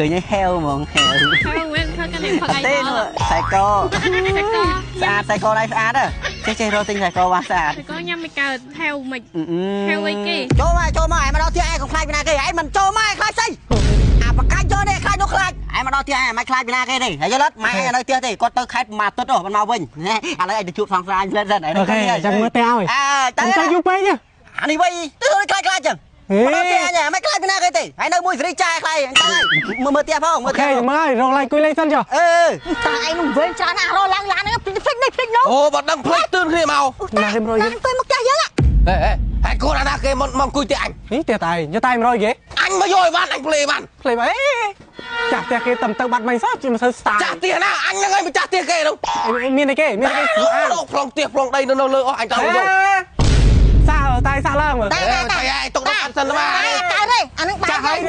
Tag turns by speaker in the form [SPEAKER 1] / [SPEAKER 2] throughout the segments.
[SPEAKER 1] ឃើញហេវហ្មងហេវ
[SPEAKER 2] ហេវមែនធ្វើកាន់តែផឹកអី
[SPEAKER 1] ទេនោះខ្សែក
[SPEAKER 2] ខ្សែក
[SPEAKER 1] ស្អាតខ្សែកដៃស្អាតចេះចេះរកទិញខ្សែកបានស្អាត
[SPEAKER 2] ខ្សែកញ៉ាំមិនកើតហេវមិនហេវអីគេ
[SPEAKER 1] ចូលមកចូលមកឯងមកដល់ផ្ទះឯងកុំខ្លាចពីណាគេឯងមិនចូលមកឯងខ្លាចស្អីអាបកាច់ចូលនេះខ្លាចនោះខ្លាចឯងមកដល់ផ្ទះឯងមិនខ្លាចពីណាគេទេហើយយល់អត់ម៉ែឯងនៅផ្ទះទេគាត់ទៅខេត្តមួយអាទិត្យមិនមកវិញឥឡូវឯងទៅជួបសង្សារផ្លែសិនឯង
[SPEAKER 3] អូខេចាំមើលផ្ទះឲ្យ
[SPEAKER 1] អើ
[SPEAKER 3] តែចាំយូរពេក
[SPEAKER 1] អានេះវិញទៅខ្លាចខ្លាចចឹងមកដល់ផ្ទះអញមិនខ្លាចពីណាគេទេហើយនៅមួយសេរីចាយខ្លាចអញ្ចឹងមើលមើលផ្ទះផងមើល
[SPEAKER 3] អូខេមើលឲ្យរកឡៃគួយលេងសិនចុះ
[SPEAKER 1] អឺ
[SPEAKER 4] តាឯងនឹងវិញច្រើនណាស់រកឡើងឡានហ្នឹងភ្លេចនេះភ្លេចនោះ
[SPEAKER 5] អូបើដឹងភ្លេចទឿនគ្នាមក
[SPEAKER 3] ណាគេ100
[SPEAKER 4] គេទៅមកផ្ទះយើង
[SPEAKER 5] ហេហេហើយកូនអាណាគេមកអង្គុយផ្ទះអញ
[SPEAKER 3] នេះផ្ទះតែឯងយកតែ100គេ
[SPEAKER 5] អញមកយកអីវ៉ាន់អញភ្លេអីវ៉ាន់
[SPEAKER 3] ភ្លេអីចាស់ផ្ទះគេតំទៅបាត់មិនសោះជិះមកធ្វើស្តា
[SPEAKER 5] ចាស់ផ្ទះណាអញហ្នឹងឯងម្ចាស់ផ្ទះគេនោះ
[SPEAKER 3] មានអីគេមានអីគេ
[SPEAKER 5] អូប្លង់ផ្ទះប្លង់ដីនៅលើអស់អញចង់យក
[SPEAKER 3] សាតែសាឡើងមើល
[SPEAKER 5] តែតែឯងទុកដល់សិនទៅបាទ
[SPEAKER 4] កើតទេអានឹងបាយ
[SPEAKER 3] ចាស់ហើយនៅ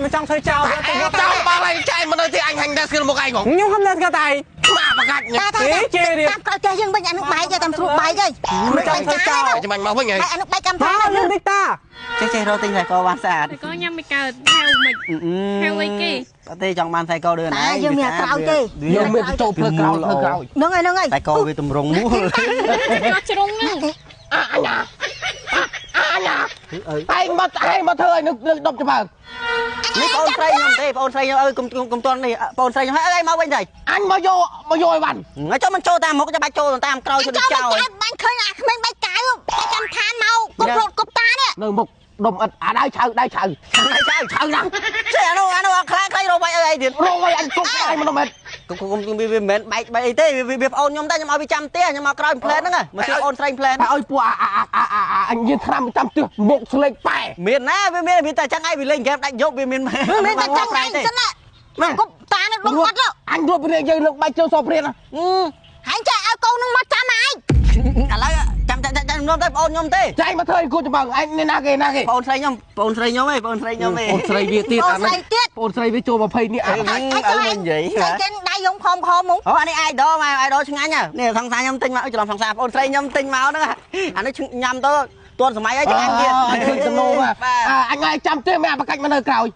[SPEAKER 3] នៅចង់ធ្វើចោល
[SPEAKER 5] ទៅចោលបាល់ហើយចែកមកនៅទីអញហាញ់តែស្គីលមកឯង
[SPEAKER 3] ខ្ញុំខំតែស្គាល់តែ
[SPEAKER 5] មកបកាច់
[SPEAKER 4] តែតែតាមក្រោយផ្ទះយើងវិញអានឹងបែកតាមស្រួលបែកហើយ
[SPEAKER 3] ចង់ធ្វើចោល
[SPEAKER 5] ចាំបាញ់មកវិញហើយ
[SPEAKER 4] អានឹងបែកកម្មថា
[SPEAKER 3] លឿនតិចតា
[SPEAKER 1] ចេះចេះរកទិញខ្សែកបានស្អាត
[SPEAKER 2] ខ្សែកញ៉ាំមិនកើតហៅមិនហៅអីគេ
[SPEAKER 1] អត់ទេចង់បានខ្សែកដូចណា
[SPEAKER 4] យើងមានក្រោយទេ
[SPEAKER 5] យើងមានចូលផ្លូវក្រោយផ្លូវក្រោយ
[SPEAKER 4] ហ្នឹងហើយហ្នឹងហើយ
[SPEAKER 1] ខ្សែកវាតម្រង់មូល
[SPEAKER 2] ជ្រុងហ្នឹង
[SPEAKER 5] អញអញឯងមកឯងមកធ្វើឲ្យនឹងដប់ច្បាើ
[SPEAKER 1] នេះបងស្រីខ្ញុំទេបងស្រីខ្ញុំអើកុំកុំតន់នេះបងស្រីខ្ញុំហើយអើមកវិញទៅ
[SPEAKER 5] អញមកយកមកយកអីវ៉ាន់
[SPEAKER 1] ហើយចុះមិនចូលតាមមុខចាំបាច់ចូលតាមក្រោយចូលចោល
[SPEAKER 4] បាញ់ឃើញអាក្មេងបែកកៅបែកកម្មឋានមកគប់រត់គប់តានេះ
[SPEAKER 5] នៅមុខដុំអិតអាដៅឆៅដៅឆៅ
[SPEAKER 1] ដៅឆៅឆៅណាស់ចេះអានោះអានោះខ្លាចខ្លាចរកវាយអីអីទៀត
[SPEAKER 5] រកវាយអញគប់ឯងមិនមែន
[SPEAKER 1] គុំគុំវាមិនមែនបែកបែកអីទេវាប្អូនខ្ញុំតែខ្ញុំឲ្យវាចាំផ្ទះខ្ញុំមកក្រោយផ្លែនហ្នឹងមកជួយអូនស្រីផ្លែន
[SPEAKER 5] ឲ្យពួកអាអាអាអញយានថ្នាំចាំផ្ទះមុខស្លេកប៉ែ
[SPEAKER 1] មានណាវាមានវាតែចឹងឯងវាលេងហ្គេមដាច់យប់វាមាន
[SPEAKER 4] មានតែចឹងឯងសិនណាគប់តានឹងដុំបាត់
[SPEAKER 5] អញរួបរៀងយើងនឹងបាច់ជើងសព្រៀន
[SPEAKER 4] ហើយចេះឲ្យកូននឹងមកចាំឯង
[SPEAKER 1] ឥឡូវចាំចាំចាំខ្ញុំទៅបងខ្ញុំទេ
[SPEAKER 5] ចៃមកធ្វើឲ្យគូច្បងឯងនេះណាគេណាគេ
[SPEAKER 1] បងស្រីខ្ញុំបងស្រីខ្ញុំឯងបងស្រីខ្ញុំឯង
[SPEAKER 5] បងស្រីវាទៀតអានេះបងស្រីវាចូល20នេះ
[SPEAKER 1] អាអើមិននិយាយ
[SPEAKER 4] គេដៃយងខំខំមក
[SPEAKER 1] អូអានេះ idol មក idol ឆ្ងាញ់នេះសង្សារខ្ញុំទិញមកច្រឡំសង្សារបងស្រីខ្ញុំទិញមកហ្នឹងអានេះញ៉ាំទៅទាន់សម័យហើយឆ្ងាញ់ទៀត
[SPEAKER 5] ឃើញតំណងអញឲ្យចាំទេមិនអាបកាច់មកនៅក្រោយ